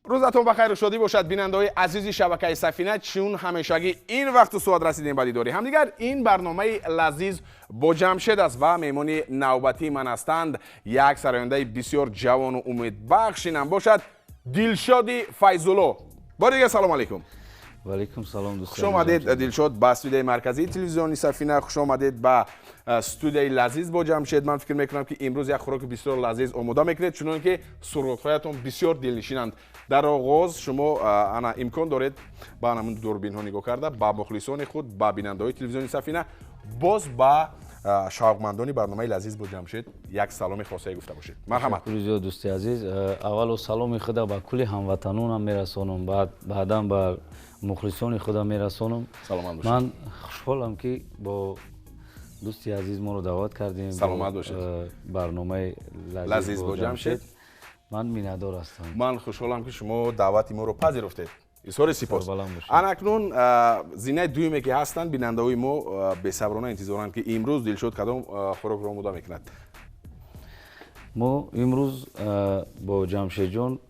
Рӯзатон ба хайру шодӣ бошад, бинандаҳои азизи шабакаи Сафина. Чун ҳамешагӣ ин вақту соат расидем ба дидори ҳамдигар. Ин барномаи Лазиз бо Ҷамшед аст ва меҳмони навбатии ман ҳастанд як сарояндаи бисёр ҷавону умедбахш, инам бошад Дилшоди Файзулло. Бори дигар салом алейкум. Валейкум салом, дӯст. Хуш омадед, Дилшод, ба студияи марказии телевизиони Сафина. Хуш омадед ба студияи Лазиз бо Ҷамшед. Ман фикр мекунам, ки имрӯз як хӯроки бисёр лазиз омода мекунед, чунон ки сурудҳоятон бисёр дилнишинанд. Дар оғоз шумо ана имкон доред ба ҳамун дурбинҳо нигоҳ карда, ба мухлисони худ, ба бинандаҳои телевизиони Сафина, боз ба шавқмандони барномаи Лазиз бо Ҷамшед як саломи хосае гуфта бошед. Марҳамат. Ташаккури зиёд, дӯсти азиз. Аввало саломи худа ба кулли ҳамватанонам мерасонам, баъдан ба мухлисони худа мерасонам. Саломат бошед. Ман хушҳолам, ки бо дӯсти азиз моро даъват кардем. Саломат бошед. Барномаи Лазиз бо Ҷамшед. Ман миннатдор ҳастам. Ман хушҳолам, ки шумо даъвати моро пазируфтед. Изҳори сипос. Анакнун зинаи дуюме, ки ҳастанд, бинандаҳои мо бесаброна интизоранд, ки имрӯз Дилшод кадом хӯрокро омода мекунад. Мо имрӯз бо Ҷамшедҷон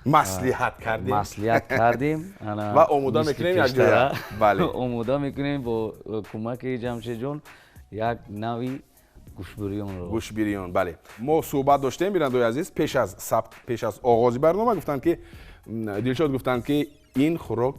маслиҳат кардем. Маслиҳат кардем. Ва омода мекунем якҷоя, бале. Омода мекунем бо кӯмаки Ҷамшедҷон як нави гӯштбирёнро. Гӯштбирён, бале. Мо суҳбат доштем, бинандаҳои азиз, пеш аз сабт, пеш аз оғози барнома. Гуфтанд, ки Дилшод гуфтанд, ки ин хӯрок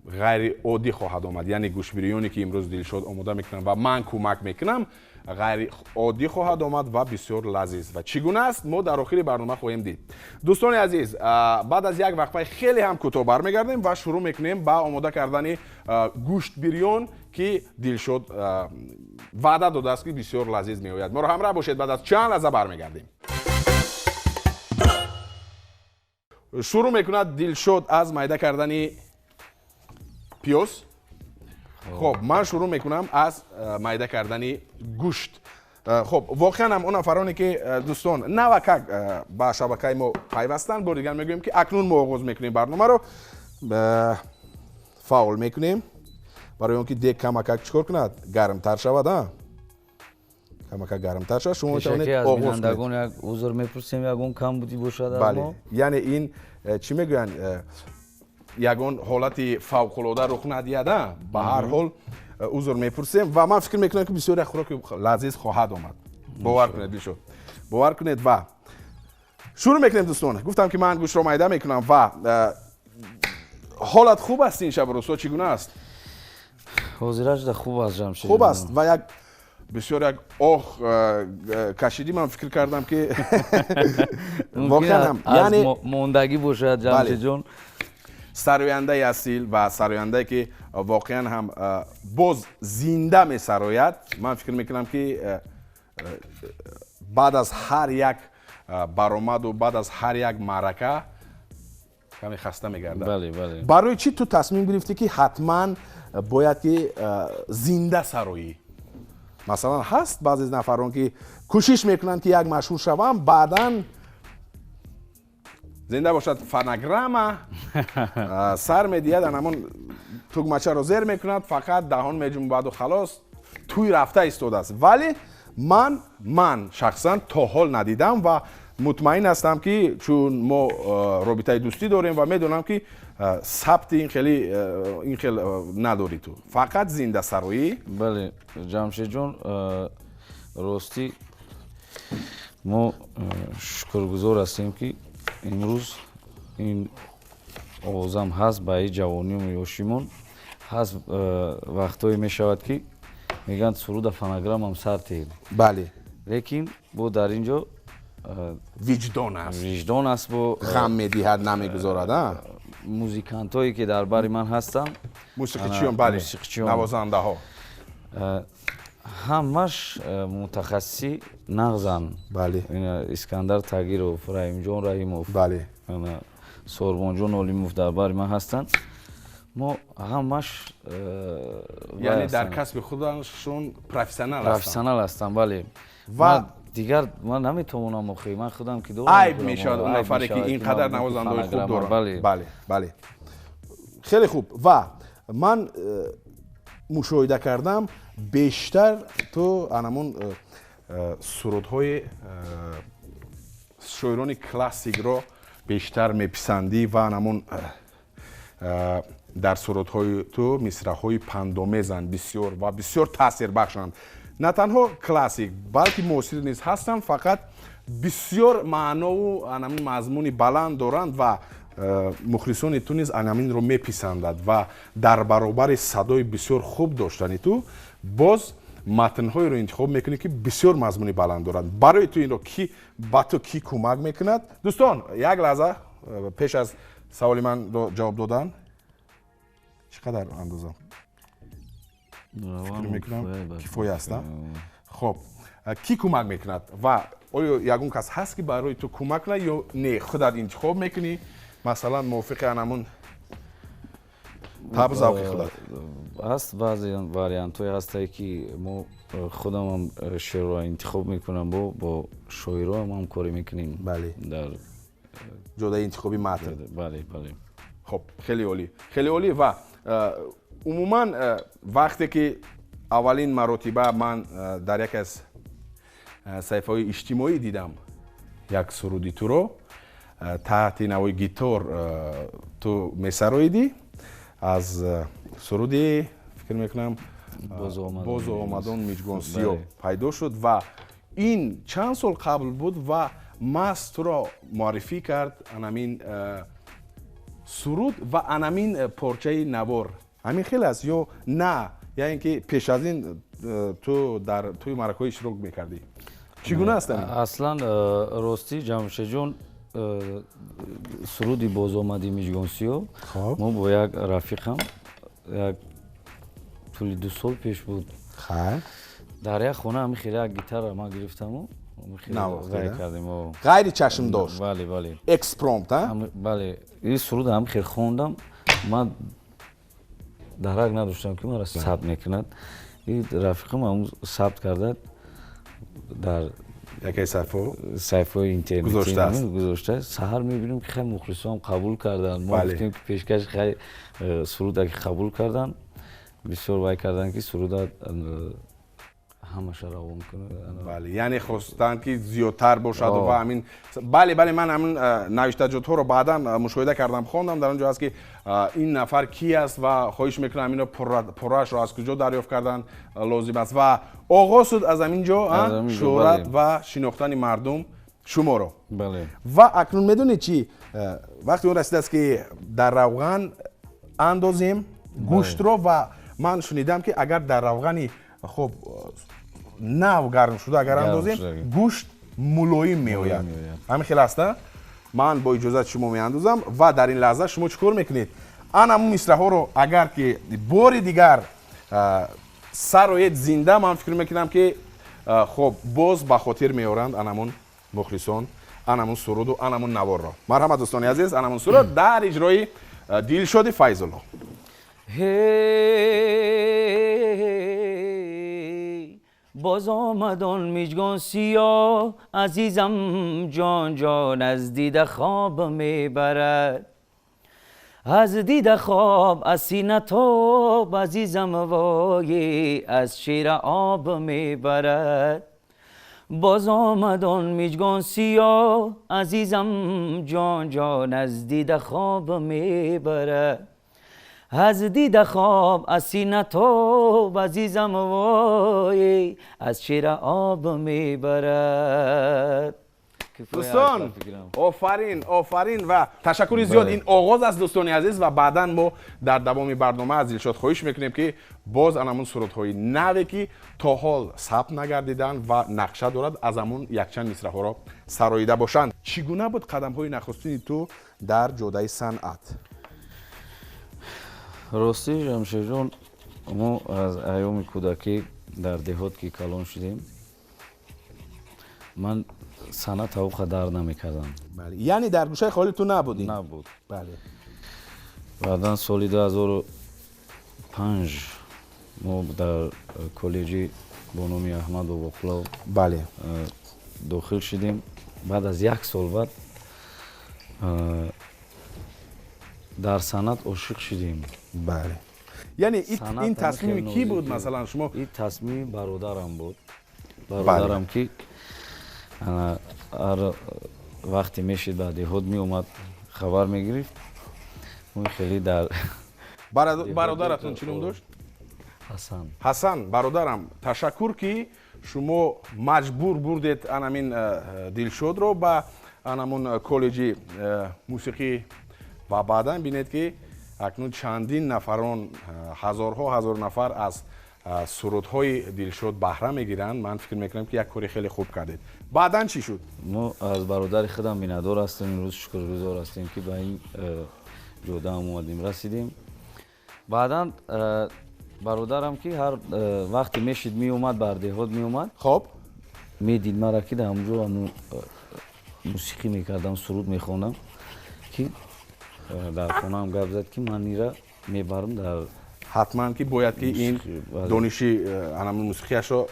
ғайриоддӣ хоҳад омад, яъне гӯштбирёне, ки имрӯз Дилшод омода мекунам ва ман кӯмак мекунам, ғайриоддӣ хоҳад омад ва бисёр лазиз. Ва чӣ гуна аст, мо дар охири барнома хоҳем дид. Дӯстони азиз, баъд аз як вақфаи хеле ҳам кӯтоҳ бармегардем ва шурӯъ мекунем ба омода кардани гӯштбирён, ки Дилшод ваъда додааст, ки бисёр лазиз меояд. Моро ҳамроҳ бошед, баъд аз чанд лаҳза бармегардем. Шурӯъ мекунад Дилшод аз майда кардани пиёз. Хоб, ман шурӯъ мекунам аз майда кардани гӯшт. Хоб, воқеан ҳам он нафароне, ки, дӯстон, навакак ба шабакаи мо пайвастанд, бори дигар мегӯем, ки акнун мо оғоз мекунем барномаро, фаъол мекунем барои он ки дег камакак чикор кунад, гармтар шавад. Камакак гармтар шавад, шумо метавонед оғоз кунед. Як узр мепурсем, ягон камбудӣ бошад аз мо. Яъне ин чӣ мегӯянд, ягон ҳолати фавқулода рух надиҳад, ба ҳар ҳол узр мепурсем. Ва ман фикр мекунам, ки бисёр як хӯроки лазиз хоҳад омад. Бовар кунед, Дилшод, бовар кунед. Ва шурӯъ мекунем, дӯстон. Гуфтам, ки ман гӯштро майда мекунам. Ва ҳолат хуб аст ин шабу рӯзҳо? Чӣ гуна аст? Ҳозирашда хуб аст, Ҷамшед. Хуб аст. Ва як бисёр як оҳ кашидӣ, ман фикр кардам, ки воқеан ҳам яъне мондагӣ бошад, Ҷамшедҷон. Сарояндаи асил ва сарояндае, ки воқеан ҳам боз зинда месарояд, ман фикр мекунам, ки баъд аз ҳар як баромаду баъд аз ҳар як маърака каме хаста мегардад. Барои чӣ ту тасмим гирифтӣ, ки ҳатман бояд ки зинда сароӣ? Масалан, ҳаст баъзе нафарон, ки кӯшиш мекунанд, ки як машҳур шавам, баъдан зинда бошад, фонограмма сар медиҳад, ан ҳамон тугмачаро зер мекунад, фақат даҳон меҷунбаду халос, тӯй рафта истодааст. Вале ман шахсан то ҳол надидам ва мутмаин ҳастам, ки чун мо робитаи дӯстӣ дорем ва медонам, ки сабти ин хеле ин хел надорӣ, ту фақат зиндасароӣ. Бале, Ҷамшедҷон, ростӣ мо шукргузор ҳастем, ки имрӯз ин овозам ҳаст, ба ин ҷавонию ёшимон ҳаст. Вақтҳое мешавад, ки мегӯянд, суруда фонограммам сар теҳ. Лекин бо дар ин ҷо виҷдон аст. Виҷдон аст бо ғам медиҳад, намегузорад. Музикантҳое, ки дар бари ман ҳастанд. Мусиқичиён, бале, навозандаҳо. Ҳамаш мутахассиси нағзанд. Искандар Тагиров, Раҳимҷон Раҳимов, Сорбонҷон Олимов дар бари ман ҳастанд. Мо ҳамаш Яъне дар касби худашон профессионал. Профессионал ҳастанд, бале. Ва дигар ман наметавонам, охи ман худам ки дорам. Айб мешавад он нафаре, ки ин қадар навозандаҳои хуб дорад. Бале, хеле хуб. Ва ман мушоҳида кардам, бештар ту анамон сурудҳои шоирони классикро Бештар меписандӣ ва ҳамон дар сурудҳои ту мисраҳои пандомезанд бисёр ва бисёр таъсирбахшанд. На танҳо классик, балки муосир низ ҳастанд, фақат бисёр маънову анамин мазмуни баланд доранд ва мухлисони ту низ анаминро меписандад. Ва дар баробари садои бисёр хуб доштани ту боз матнҳоеро интихоб мекунӣ, ки бисёр мазмуни баланд доранд. Барои ту инро ки ба ту кӣ кӯмак мекунад? Дӯстон, як лаҳза пеш аз саволи ман ҷавоб додан, чӣ қадар андозам? Фикр мекунам, кифоя аст. Хоб, кӣ кӯмак мекунад ва оё ягон кас ҳаст, ки барои ту кӯмак кунад ё не, худат интихоб мекунӣ, масалан, мувофиқи анамун табъ завқи худат? Ҳаст, баъзе вариантҳое ҳастае, ки мо худамам шеърро интихоб мекунам, бо шоироам ҳамкорӣ мекунем. Дар ҷодаи интихоби матн. Бале, бале. Хоб, хеле олӣ, хеле олӣ. Ва умуман, вақте ки аввалин маротиба ман дар яке аз саҳифаҳои иҷтимоӣ дидам як суруди туро таҳти навои гитор ту месароидӣ, аз суруди, фикр мекунам, «Боз омадон миҷгон сиёҳ» пайдо шуд ва ин чанд сол қабл буд ва маҳз туро муаррифӣ кард анамин суруд ва анамин порчаи навор. Ҳамин хел аст ё на, я ин ки пеш аз ин ту дар тӯи маъракаҳо иштирок мекардӣ? Чӣ гуна аст? Аслан, ростӣ, Ҷамшедҷон, суруди «Бозомади миҷгон сиёҳ» мо бо як рафиқам як тӯли 2 сол пеш буд, дар як хона ҳамин хел як гитара ман гирифтаму кардем, ғайри чашм дошт. Бале, бале. Экспромт. Бале, ин суруд ҳам хел хондам. Ман дарак надоштам, ки маро сабт мекунад. И рафиқам ҳамун сабт карда дар яке саҳифаҳо саҳифаҳои интернетӣ гузоштааст. Гузошта. Саҳар мебинем, ки хеле мухлисоам қабул карданд. Мо гуфтем, ки пешкаш хай суруда ки қабул карданд, бисёр вай карданд, ки суруда ҳамаша равон кунад. Бале, яъне хостанд, ки зиёдтар бошад ва ҳамин. Бале, бале, ман ҳамин навиштаҷотҳоро баъдан мушоҳида кардам, хондам. Дар он ҷо аст, ки ин нафар ки аст ва хоҳиш мекунам, инро пурраашро аз куҷо дарёфт кардан лозим аст. Ва оғоз шуд аз ҳамин ҷо шӯҳрат ва шинохтани мардум шуморо. Ва акнун медонед чӣ, вақти он расидааст, ки дар равған андозем гӯштро. Ва ман шунидам, ки агар дар равғани хуб нав гарм шуда агар андозем, гӯшт мулоим меояд. Ҳамин хел аст? Ман бо иҷозати шумо меандозам ва дар ин лаҳза шумо чӣ кор мекунед? Ан ҳамун мисраҳоро агар ки бори дигар сароед зинда, ман фикр мекунам, ки хоб боз ба хотир меоранд анамун мухлисон анамун суруду анамун наворро. Марҳамат, дӯстони азиз, анамун суруд дар иҷрои Дилшоди Файзулло. Боз омадон миҷгон сиёҳ, азизам ҷон ҷон, аз дида хоб мебарад, аз дида хоб, аз сина тоб, азизам вой, аз шира об мебарад. Боз омадон миҷгон сиёҳ, азизам ҷон ҷон, аз дида хоб мебарад, аз дида хоб, аз сина тоб, азизам вой, аз шира об мебарад. Дӯстон, офарин, офарин ва ташаккури зиёд. Ин оғоз аст, дӯстони азиз, ва баъдан мо дар давоми барнома аз Дилшод хоҳиш мекунем, ки боз анамун сурудҳои наве, ки то ҳол сабт нагардиданд ва нақша дорад, аз ҳамун якчанд мисраҳоро сароида бошанд. Чӣ гуна буд қадамҳои нахустини ту дар ҷодаи санъат? Ростӣ, Ҷамшедҷон, мо аз айёми кӯдакӣ дар деҳот ки калон шудем, ман санъат ав қадар намекардам. Яъне дар гӯшаи холи ту набудӣ? Набуд. Баъдан соли 2005 мо дар коллеҷи бо номи Аҳмад Бобоқулов дохил шудем. Баъд аз як сол баъд дар санъат ошиқ шудем. Бале, яъне ин тасмими кӣ буд, масалан, шумо? Ин тасмими бародарам буд, бародарам, ки ҳар Вақте мешид ба деҳот меомад, хабар мегирифт. Мо хеле дар Бародаратон чӣ ном дошт? Ҳасан. Ҳасан, бародарам, ташаккур, ки шумо маҷбур бурдед анамин Дилшодро ба анамун коллеҷи мусиқӣ ва баъдан бинед, ки акнун чандин нафарон, ҳазорҳо ҳазор нафар аз сурудҳои Дилшод баҳра мегиранд. Ман фикр мекунам, ки як кори хеле хуб кардед. Баъдан чӣ шуд? Мо аз бародари худам миннатдор ҳастем. Имрӯз шукргузор ҳастем, ки ба ин ҷода омадем, расидем. Баъдан бародарам, ки ҳар вақте мешид меомад, бар деҳот меомад. Медид мара, ки дар ҳамҷо мусиқӣ мекардам, суруд мехондам, ки дар хонаам гап зад, ки ман ира мебарам дар Ҳатман ки бояд ки ин дониши анамун мусиқияшро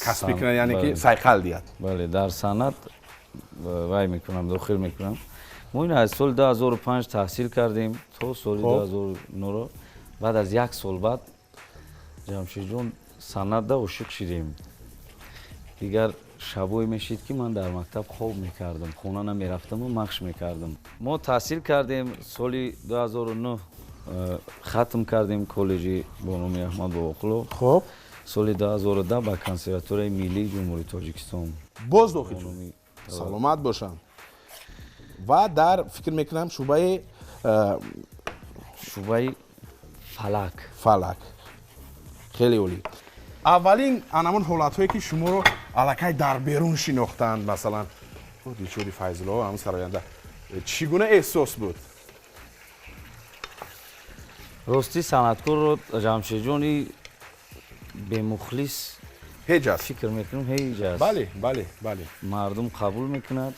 касбӣ кунад, яъне ки сайқал диҳад. Бале, дар санъат вай мекунам, дохил мекунам. Мо ин аз соли 2005 таҳсил кардем то соли 2009. Баъд аз як сол баъд, Ҷамшидҷон, санъатда ошиқ шидем. Дигар шабое мешид, ки ман дар мактаб хоб мекардам, хона намерафтаму машқ мекардам. Мо таҳсил кардем, соли 2009 хатм кардем коллеҷи бо номи Аҳмад Бобоқулов. Соли 2010 ба Консерваторияи миллии Ҷумҳурии Тоҷикистон боз дохил шуд. Саломат бошанд. Ва дар, фикр мекунам, шӯъбаи шӯъбаи фалак. Фалак, хеле олӣ. Аввалин анамон ҳолатҳое, ки шуморо аллакай дар берун шинохтанд, масалан, Дилшоди Файзулло, ҳамн сароянда, чӣ гуна эҳсос буд? Ростӣ, санъаткорро, Ҷамшедҷони, бемухлис ҳеҷ аст. Фикр мекунам, ҳеҷ аст. бале бале бале Мардум қабул мекунад.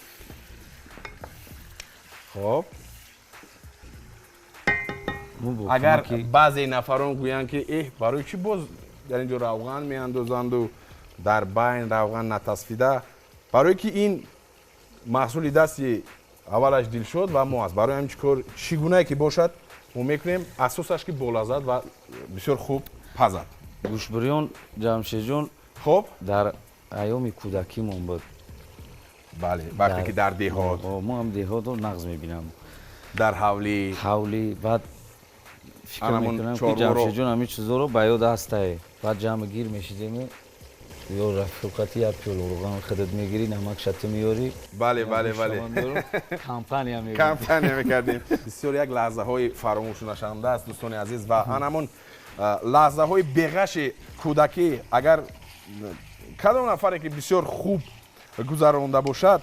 Агар баъзе нафарон гӯянд, ки эҳ, барои чӣ боз дар ин ҷо равған меандозанду дар байн равған натасфида, барое ки ин маҳсули дасти аввалаш Дилшод ва мо аст. Барои ҳамин чӣ кор, чӣ гунае ки бошад, мо мекунем, асосаш ки болаззат ва бисёр хуб пазад. Гӯшбириён, Ҷамшедҷон, дар айёми кӯдакимон буд. Бале, вақте ки дар деҳот. Мо ҳам деҳотро нағз мебинам. Дар ҳавлӣ. Ҳавлӣ. Баъд фикр мекунам, ки Ҷамшедҷон ҳамин чизоро ба ёд ҳастае. Баъд ҷамъ гир мешидем, ё рафиқати, як пиёла равған худат мегирӣ, намак шати меёрӣ. бале бале бале Компания. Компания мекардем. Бисёр як лаҳзаҳои фаромӯшнашаванда аст, дӯстони азиз, ва анамон лаҳзаҳои беғаши кӯдакӣ, агар кадом нафаре ки бисёр хуб гузаронда бошад,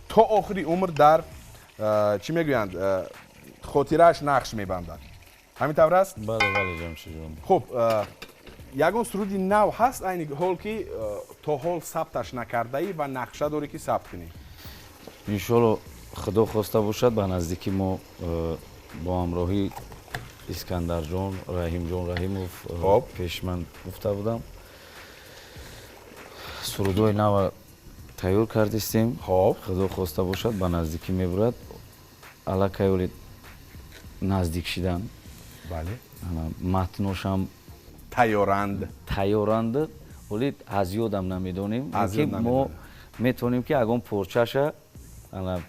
то охири умр дар, чӣ мегӯянд, хотирааш нақш мебандад. Ҳамин тавр аст? Бале, бале, Ҷамшидҷон. Хуб, ягон суруди нав ҳаст айни ҳол, ки то ҳол сабташ накардаӣ ва нақша дорӣ, ки сабт кунӣ? Иншолло, Худо хоста бошад, ба наздикӣ мо бо ҳамроҳи Искандарҷон, Раҳимҷон Раҳимов, пеш ман гуфта будам, сурудҳои нава тайёр кардистем. Худо хоста бошад, ба наздикӣ мебурад. Аллакай оли наздик шидан. Матношам тайёранд. Тайёранд, оли аз ёдам намедонем, ки мо метавонем, ки ягон порчаша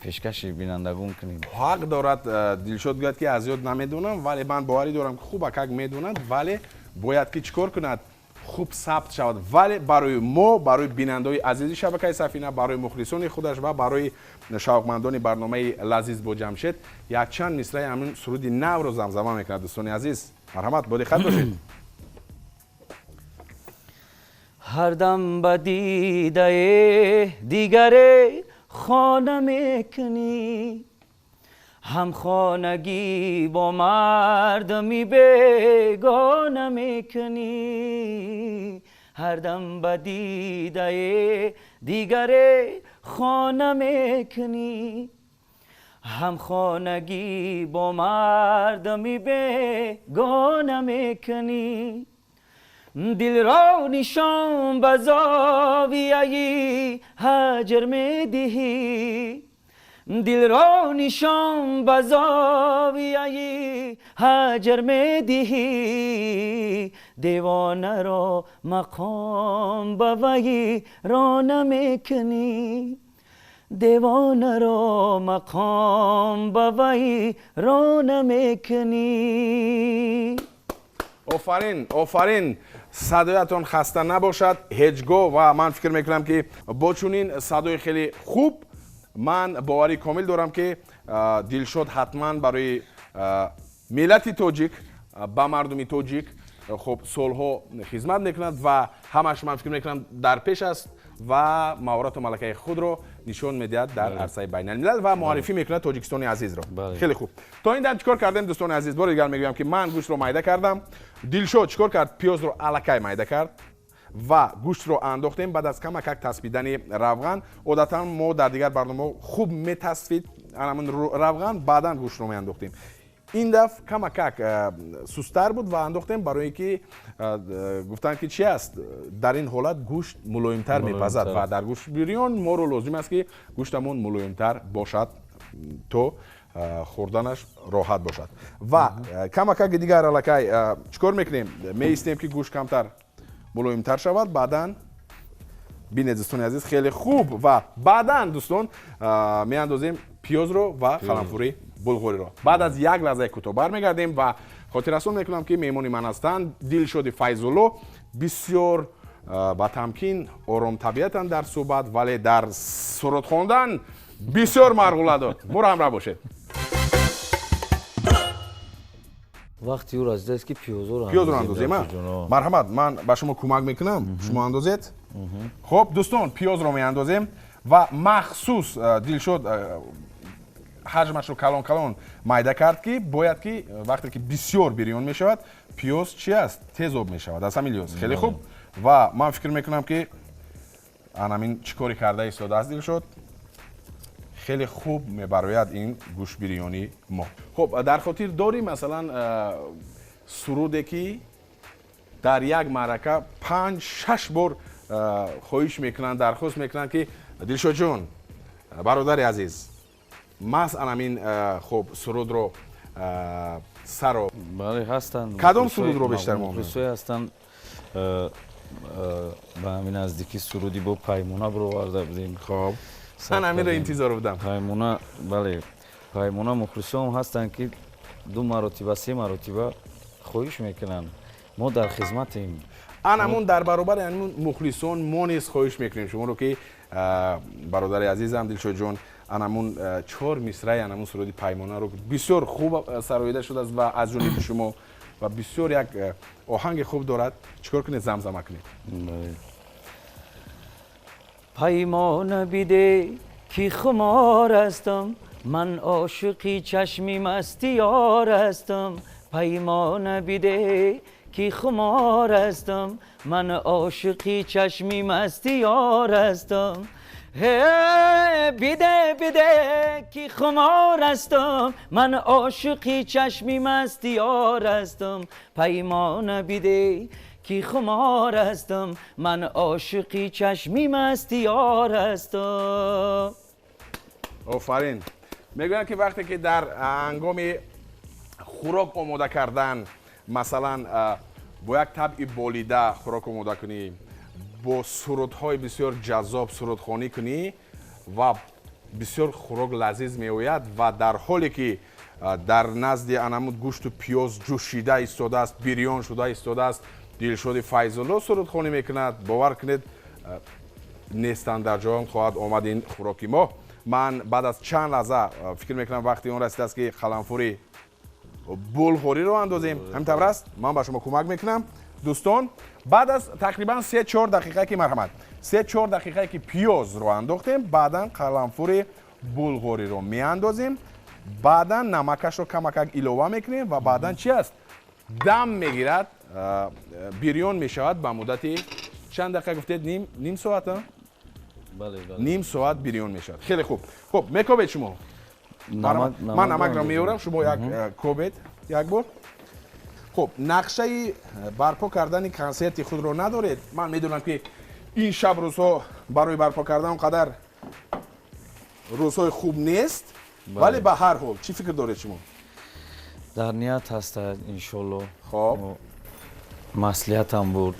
пешкаши бинандагон кунем. Ҳақ дорад Дилшод гӯяд, ки аз ёд намедонам, вале ман боварӣ дорам, ки хуб акак медонад, вале бояд ки чӣ кор кунад, хуб сабт шавад. Вале барои мо, барои бинандаои азизи шабакаи Сафина, барои мухлисони худаш ва барои шавқмандони барномаи Лазиз бо Ҷамшед якчанд мисраи ҳамин суруди навро замзама мекунад. Дӯстони азиз, марҳамат, бо диққат бошед. Ҳардам ба дидае дигаре хона мекунӣ, ҳамхонагӣ бо мардами бегона мекунӣ. Ҳардам ба дидае дигаре хона мекунӣ, ҳамхонагӣ бо мардами бегона мекунӣ. Дилро нишон ба зовияи ҳаҷр медиҳӣ, дилро нишон ба зовияи ҳаҷр медиҳӣ, девонаро мақом ба вайрона мекунӣ. Девонаро мақом ба вайрона мекунӣ. Офарин, офарин, садоятон хаста набошад ҳеҷ гоҳ. Ва ман фикр мекунам, ки бо чунин садои хеле хуб ман боварӣ комил дорам, ки Дилшод ҳатман барои миллати тоҷик, ба мардуми тоҷик хуб солҳо хизмат мекунад ва ҳамаш ман фикр мекунам дар пеш аст ва маҳорату малакаи худро нишон медиҳад дар арсаи байналмилал ва муаррифӣ мекунад Тоҷикистони азизро. Хеле хуб. То ин дам чӣ кор кардем, дӯстони азиз? Бори дигар мегӯям, ки ман гӯштро майда кардам. Дилшод чӣ кор кард? Пиёзро аллакай майда кард ва гӯштро андохтем баъд аз камакак тасфидани равған. Одатан мо дар дигар барномаҳо хуб метасфид анамун равған, баъдан гӯштро меандохтем. Ин дафъ камакак сустар буд ва андохтем, барои ки гуфтанд, ки чи аст, дар ин ҳолат гӯшт мулоимтар мепазад ва дар гӯшт бирён моро лозим аст, ки гӯштамон мулоимтар бошад, то хӯрданаш роҳат бошад. Ва камакаки дигар аллакай чӣ кор мекунем? Меистем, ки гӯшт камтар мулоимтар шавад. Баъдан бинед, дӯстони азиз, хеле хуб. Ва баъдан, дӯстон, меандозем пиёзро ва қаламфури булғориро. Баъд аз як лаҳзаи кӯтоҳ бармегардем ва хотиррасон мекунам, ки меҳмони ман ҳастанд Дилшоди Файзулло. Бисёр ба тамкин, оромтабиатанд дар суҳбат, вале дар суруд хондан бисёр марғула дод. Моро ҳамроҳ бошед. Вақти ӯ расидааст, ки пиёзоро пиёзро андозем. Марҳамат, ман ба шумо кӯмак мекунам, шумо андозед. Хуб, дӯстон, пиёзро меандозем ва махсус Дилшод ҳаҷмашро калон калон майда кард, ки бояд ки вақте ки бисёр бирён мешавад, пиёз чи аст, тез об мешавад. Аз ҳамин лиҳоз хеле хуб. Ва ман фикр мекунам, ки анамин чӣ коре карда истодааст Дилшод, хеле хуб мебарояд ин гӯштбирёнии мо. Хуб, дар хотир дорӣ, масалан, суруде ки дар як маърака панҷ шаш бор хоҳиш мекунанд, дархост мекунанд, ки Дилшодҷон, бародари азиз, маҳз анамин хуб сурудро саро? Бале, ҳастанд. Кадом сурудро бештар? Мухлисое ҳастанд. Ба ҳамин наздикӣ суруди бо Паймона бироварда будем. Хоб, ман ҳаминро интизор будам. Паймона, бале, Паймона. Мухлисоам ҳастанд, ки ду маротиба, се маротиба хоҳиш мекунанд. Мо дар хизматем. Анамун дар баробари анамун мухлисон мо низ хоҳиш мекунем шуморо, ки бародари азизам Дилшодҷон, анамун чор мисраи анамун суруди Паймонаро, бисёр хуб сароида шудааст ва аз ҷониби шумо ва бисёр як оҳанги хуб дорад, чӣ кор кунед? Замзама кунед. Паймона биде, ки хумор ҳастам, ман ошиқи чашми масти ёр ҳастам. Паймона биде, ки хумор ҳастам, ман ошиқи чашми масти ёр ҳастам. Биде, биде, ки хумор ҳастам, ман ошиқи чашми масти ёр ҳастам. Паймона биде, ки хумор ҳастам, ман ошиқи чашми масти ёр ҳастам. Офарин. Мегӯянд, ки вақте ки дар ҳангоми хӯрок омода кардан, масалан, бо як табъи болида хӯрок омода кунӣ, бо сурудҳои бисёр ҷаззоб сурудхонӣ кунӣ ва бисёр хӯрок лазиз меояд. Ва дар ҳоле ки дар назди анамуд гӯшту пиёз ҷӯшида истодааст, бирён шуда истодааст, Дилшоди Файзулло сурудхонӣ мекунад, бовар кунед, нестанд дар ҷоён хоҳад омад ин хӯроки мо. Ман баъд аз чанд лаҳза фикр мекунам, вақти он расидааст, ки қаламфури булғориро андозем. Ҳамин тавр аст? Ман ба шумо кӯмак мекунам. Дӯстон, баъд аз тақрибан 3-4 дақиқае ки, марҳамат, 3-4 дақиқае ки пиёзро андохтем, баъдан қаламфури булғориро меандозем, баъдан намакашро камакак илова мекунем ва баъдан чи аст, дам мегирад, бирён мешавад. Ба муддати чанд дақиқа гуфтед? Ним соат? Ним соат бирён мешавад. Хеле хуб. Хуб, мекобед шумо, ман намакро меорам, шумо як кобед як бор. Хуб, нақшаи барпо кардани консерти худро надоред? Ман медонам, ки ин шаб рӯзҳо барои барпо кардан он қадар рӯзҳои хуб нест, вале ба ҳар ҳол чӣ фикр доред шумо? Дар ният ҳаста, иншолло. Хоб. Маслиҳатам буд,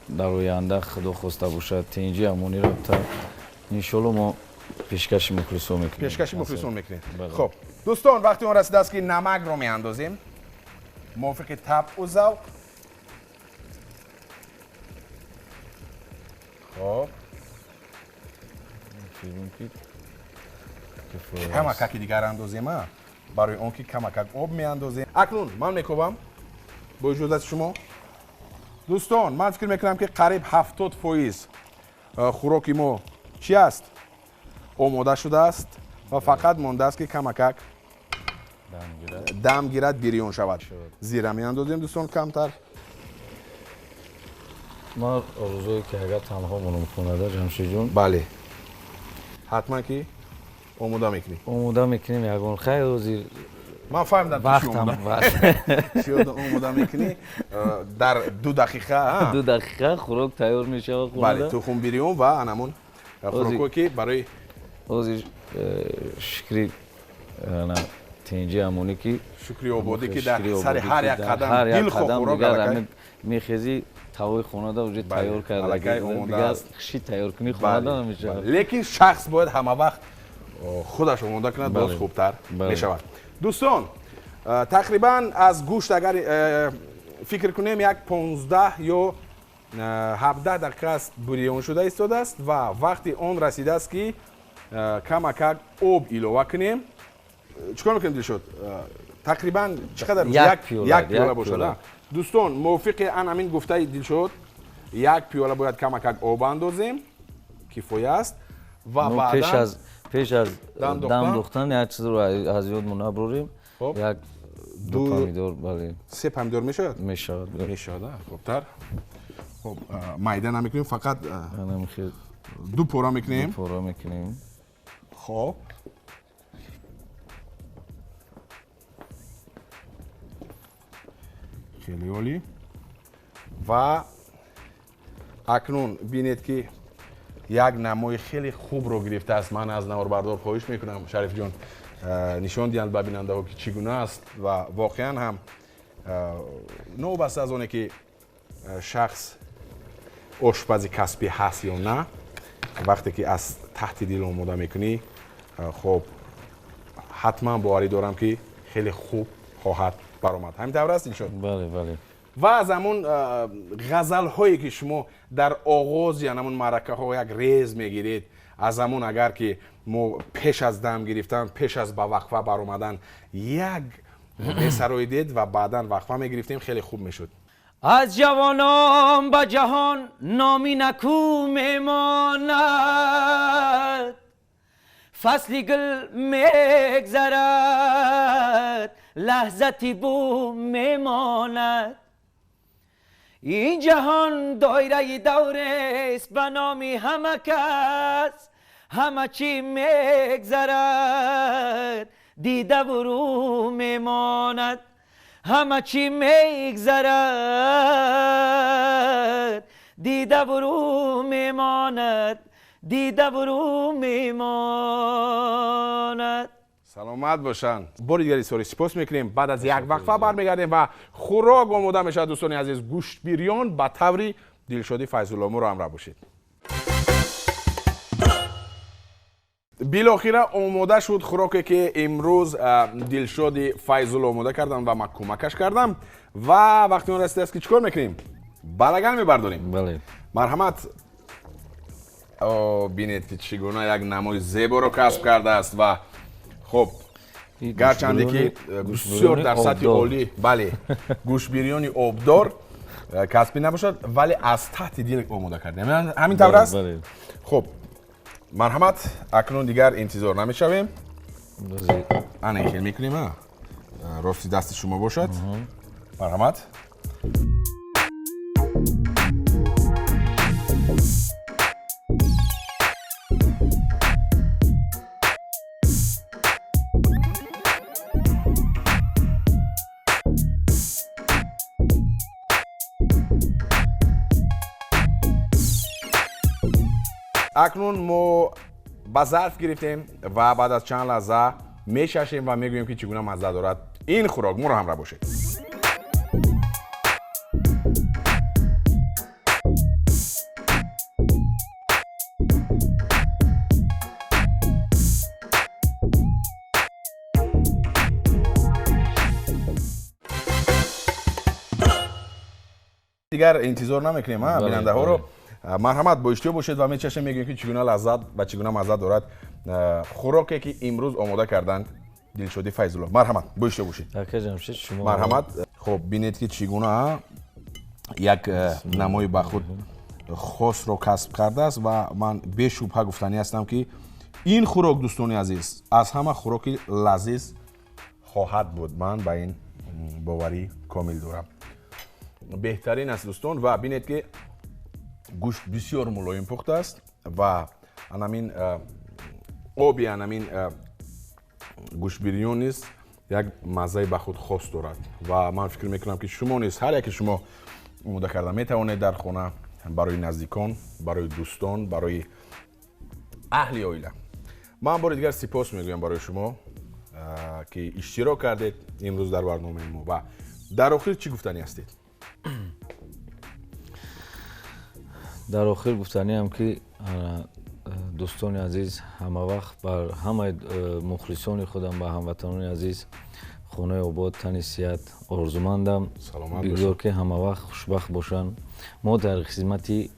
дар оянда, худо хоста бошад, тинҷи амониро та Иншоалло, мо пешкаши мухлисон мекунем. Пешкаши мухлисон мекунем. Бале. Хуб, дӯстон, вақти он расидааст, ки намакро меандозем мувофиқи табъу завқ. Хоб. Филм ки кифоя аст. Камакаки дигар андозем, а барои он ки камакак об меандозем. Акнун ман мекобам бо иҷозати шумо. Дӯстон, ман фикр мекунам, ки қариб 70% хӯроки мо чӣ аст, омода шудааст ва фақат мондааст, ки камакак Дам гирад. Дам гирад, бирён шавад. Шавад. Зира меандозем, дӯстон, камтар. Ман орзуе ки агар танҳо монам хонада, Ҷамшидҷон. Бале, ҳатман ки омода мекунӣ. Омода мекунем ягон, хайр, ҳозир Ман фаҳмидам, ки чӣ вақтам омода вақт. Чӣ омода мекунӣ дар 2 дақиқа, а? 2 дақиқа хӯрок тайёр мешавад Бале. хонада. Тухм бирён ва анамон хӯрокҳое, ки барои Ҳозир шукри на тинҷи амонӣ ки Шукри ободӣ, ки дар шукри сари ободӣ ҳар ки як дар қадам ҳар як дилхоҳ қадам хӯрок дигар аллакай. ҳамин мехезӣ, тавои хонада уже Бале, тайёр карда, аллакай омода дигар аст. хиши тайёр кунӣ хонада Бале, намешавад. бале. Лекин шахс бояд ҳама вақт худаш омода кунад, боз хубтар мешавад. Дӯстон, тақрибан аз гӯшт агар фикр кунем, як 15 ё 17 дақиқа аст бирён шуда истодааст ва вақти он расидааст, ки камакак об илова кунем. Чӣ кор мекунем, Дилшод? Тақрибан чӣ қадар? Як пиёла, як пиёла як бошад. пиёла. А? Дӯстон, мувофиқи ан ҳамин гуфтаи Дилшод, як пиёла бояд камакак об андозем, кифоя аст ва Мо пеш баъдан аз дам дам духтан? духтан як чизро аз ёдмон набурем. Хоб. Як ду помидор, бале. Се помидор мешавад? Мешавад. Мешавад, а? Хубтар. Хоб, майда намекунем, фақат Анам хел. Ду пора мекунем. Пора мекунем. Хоб, хеле олӣ. Ва акнун бинед, ки як намои хеле хубро гирифтааст. Ман аз наворбардор хоҳиш мекунам, Шарифҷон, нишон диҳанд ба бинандаҳо, ки чӣ гуна аст. Ва воқеан ҳам новобаста аз оне ки шахс ошпази касбӣ ҳаст ё на, вақте ки аз таҳти дил омода мекунӣ, хоб, ҳатман боварӣ дорам, ки хеле хуб хоҳад баромад. Ҳамин тавр аст, Дилшод? Бале. Ва аз ҳамон ғазалҳое, ки шумо дар оғози ҳамон маъракаҳо як рез мегиред, аз ҳамон агар ки мо пеш аз дам гирифтан, пеш аз ба вақфа баромадан як месароидед ва баъдан вақфа мегирифтем, хеле хуб мешуд. Аз ҷавонон ба ҷаҳон номи накӯ мемонад, фасли гул мегзарад, лаҳзати бӯ мемонад. Ин ҷаҳон доираи даврест ба номи ҳама кас, ҳама чӣ мегзарад, дидаву рӯ мемонад. Ҳама чӣ мегзарад, дидаву рӯ мемонад, дидаву рӯ мемонад. Саломат бошанд. Бори дигари сори сипос мекунем. Баъд аз як вақфа бармегардем ва хӯрок омода мешавад. Дӯстони азиз, гӯштбирён ба таври Дилшоди Файзулло, моро ҳамроҳ бошед. Билохира омода шуд хӯроке, ки имрӯз Дилшоди Файзулло омода кардам ва ман кӯмакаш кардам. Ва вақти он расидааст, ки чӣ кор мекунем? Ба лаган мебардорем. Бале. Марҳамат. О, бинед, ки чӣ гуна як намои зеборо касб кардааст. Ва хуб, Ин гарчанде ки гӯштбирёни бисёр дар сатҳи обдор. олӣ, бале, гӯштбирёни обдор касбӣ набошад, вале аз таҳти дил омода кардем. Ҳамин тавр аст? Бале. Хуб, марҳамат, акнун дигар интизор намешавем. Бози. Ана ин хел мекунем, а рости дасти шумо бошад. Марҳамат. Акнун мо ба зарф гирифтем ва баъд аз чанд лаҳза мешашем ва мегӯем, ки чӣ гуна мазза дорад ин хӯрок. Моро ҳамроҳ бошед. Дигар интизор намекунем бинандаҳоро. Марҳамат, бо иштиҳо бошед ва мечашем, мегӯем, ки чӣ гуна лаззат ва чӣ гуна мазза дорад хӯроке, ки имрӯз омода карданд Дилшоди Файзулло. Марҳамат, бо иштиҳо бошед. Ака Ҷамшед, шумо. Марҳамат. Хуб, бинед, ки чӣ гуна як намои ба худ хосро касб кардааст. Ва ман бешубҳа гуфтанӣ ҳастам, ки ин хӯрок, дӯстони азиз, аз ҳама хӯроки лазиз хоҳад буд. Ман ба ин боварӣ комил дорам. Беҳтарин аст, дӯстон. Ва бинед, ки гӯшт бисёр мулоим пухтааст ва анамин оби анамин гӯштбирён низ як маззаи ба худ хос дорад. Ва ман фикр мекунам, ки шумо низ, ҳар яке шумо омода карда метавонед дар хона барои наздикон, барои дӯстон, барои аҳли оила. Ман бори дигар сипос мегӯям барои шумо, ки иштирок кардед имрӯз дар барномаи мо. Ва дар охир чӣ гуфтанӣ ҳастед? Дар охир гуфтаниам, ки дӯстони азиз, ҳамавақт бар ҳамаи мухлисони худам, ба ҳамватанони азиз хонаи обод, тани сиҳат орзумандам. Бигзор, ки ҳамавақт хушбахт бошанд. Мо дар хизмати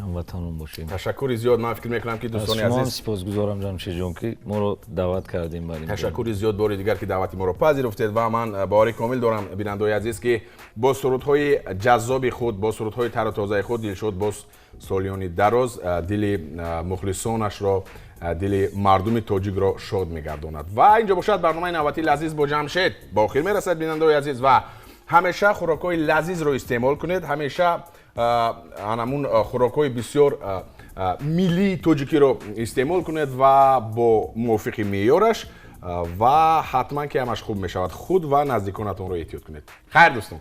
ҳамватанон бошем. Ташаккури зиёд. Ман фикр мекунам, ки дӯстони азиз, сипосгузорам, Ҷамшедҷон, ки моро даъват кардем бар ин. Ташаккури зиёд бори дигар, ки даъвати моро пазируфтед. Ва ман бовари комил дорам, бинандаои азиз, ки бо сурудҳои ҷаззоби худ, бо сурудҳои тару тозаи худ Дилшод боз солиёни дароз дили мухлисонашро, дили мардуми тоҷикро шод мегардонад. Ва инҷо бошад, барномаи навбатии «Лазиз бо Ҷамшед» ба охир мерасад, бинандаои азиз. Ва ҳамеша хӯрокҳои лазизро истеъмол кунед, ҳамеша анамун хӯрокҳои бисёр миллии тоҷикиро истеъмол кунед ва бо мувофиқи меъёраш, ва ҳатман ки ҳамаш хуб мешавад. Худ ва наздиконатонро эҳтиёт кунед. Хайр, дӯстон.